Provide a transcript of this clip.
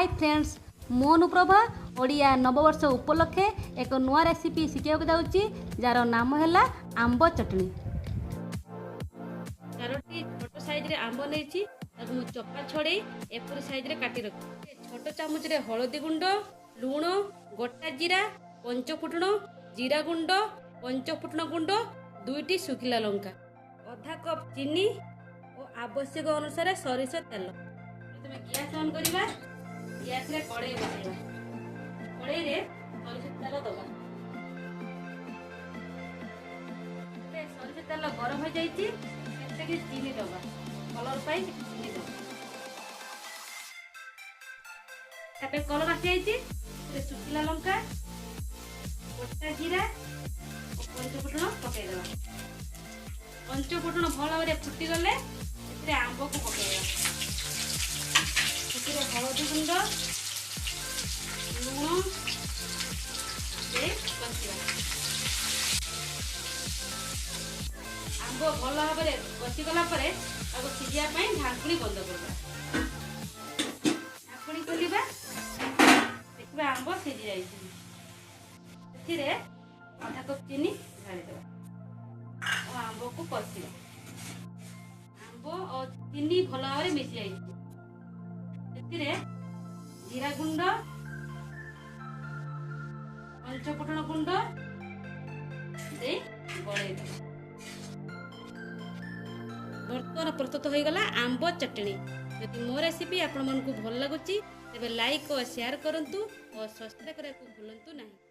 High friends, ମୁଁ ଅନୁପ୍ରଭା ଓଡ଼ିଆ ନବବର୍ଷ ଉପଲକ୍ଷେ ଏକ ନୂଆ ରେସିପି ଶିଖିବାକୁ ଯାଉଛି, ଯାହାର ନାମ ହେଲା ଆମ୍ବ ଚଟଣି। ଚାରୋଟି ଛୋଟ ସାଇଜରେ ଆମ୍ବ ନେଇଛି, ତାକୁ ମୁଁ ଚୋପା ଛଡ଼େଇ ଏପରି ସାଇଜରେ କାଟି ରଖିଛି। ଛୋଟ ଚାମଚରେ ହଳଦୀ ଗୁଣ୍ଡ, ଲୁଣ, ଗୋଟା ଜିରା, ପଞ୍ଚଫୁଟଣ, ଜିରା ଗୁଣ୍ଡ, ପଞ୍ଚଫୁଟଣ ଗୁଣ୍ଡ, 2ଟି ଶୁଖିଲା ଲଙ୍କା, ଅଧା କପ୍ ଚିନି ଓ ଆବଶ୍ୟକ ଅନୁସାରେ ସୋରିଷ ତେଲ। ପ୍ରଥମେ ଗ୍ୟାସ୍ ଅନ୍ କରିବା। ଗ୍ୟାସ୍ରେ କଡ଼େଇ ବସାଇବା। କଡ଼େଇରେ ସୋରିଷ ତେଲ ଦେବା। ଏବେ ସୋରିଷ ତେଲ ଗରମ ହୋଇଯାଇଛି, ସେଥିରେ କିଛି ଚିନି ଦେବା। କଲର୍ ପାଇଁ କିଛି ଚିନି ଦେବା। ଏବେ କଲର୍ ଆସିଯାଇଛି। ସେଥିରେ ଶୁଖିଲା ଲଙ୍କା, ଗୋଟା ଜିରା ଓ ପଞ୍ଚଫୁଟଣ ପକାଇଦେବା। ପଞ୍ଚଫୁଟଣ ଭଲ ଭାବରେ ଫୁଟିଗଲେ ସେଥିରେ ଆମ୍ବକୁ ପକାଇବା। ସେଥିରେ ହଳଦୀ ଗୁଣ୍ଡ, ଲୁଣ ଦେଇ କଷିବା। ଆମ୍ବ ଭଲ ଭାବରେ କଷିଗଲା ପରେ ତାକୁ ସିଝିବା ପାଇଁ ଢାଙ୍କୁଣୀ ବନ୍ଦ କରିବା। ଢାଙ୍କୁଣୀ ଖୋଲିବା, ଦେଖିବା ଆମ୍ବ ସିଝି ଯାଇଛି। ସେଥିରେ ଅଧା କପ୍ ଚିନି ଢାଳିଦେବା ଓ ଆମ୍ବକୁ କଷିବା। ଆମ୍ବ ଓ ଚିନି ଭଲ ଭାବରେ ମିଶି ଯାଇଛି। ସେଥିରେ ଜିରା ଗୁଣ୍ଡ, ପଞ୍ଚଫୁଟଣ ଗୁଣ୍ଡ ଦେଇ ଗୋଳେଇ ଦେବା। ବର୍ତ୍ତମାନ ପ୍ରସ୍ତୁତ ହୋଇଗଲା ଆମ୍ବ ଚଟଣି। ଯଦି ମୋ ରେସିପି ଆପଣମାନଙ୍କୁ ଭଲ ଲାଗୁଛି, ତେବେ ଲାଇକ୍ ଓ ସେୟାର କରନ୍ତୁ ଓ ସବସ୍କ୍ରାଇବ୍ କରିବାକୁ ଭୁଲନ୍ତୁ ନାହିଁ।